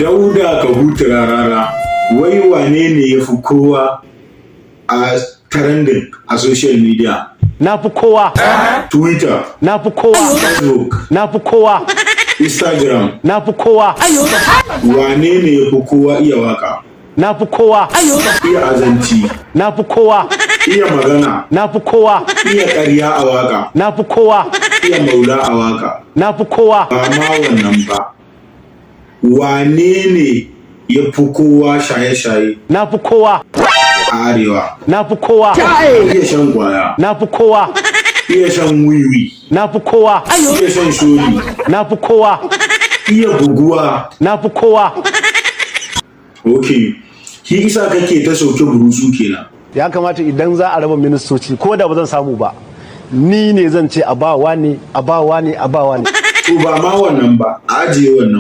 Dauda Kahutu Rarara, wai wane ne ya fi kowa a trending a social media? Na fi kowa. Twitter? Na fi kowa. Facebook? Na fi kowa. Instagram? Na fi kowa. Wane ne ya fi kowa iya waka? Na fi kowa. Iya azanci? Na fi kowa. Iya magana? Na fi kowa. Iya ƙarya a waka? Na fi kowa. Iya maula a waka? Na fi kowa. Ba ma wannan ba, wane ne ya fi kowa shaye-shaye Na fi kowa. a arewa? Na fi kowa. Iya shan kwaya? Na fi kowa. Iya shan wiwi? Na fi kowa. Iya shan sholi? Na fi kowa. Iya buguwa? Na fi kowa. Ok, shi isa kake ta sauke burutsu kenan. Ya kamata idan za a raba ministoci, ko da ba zan samu ba, ni ne zan ce a ba wani, a ba wani, a ba wani. To, ba ma wannan ba, a ajiye wannan.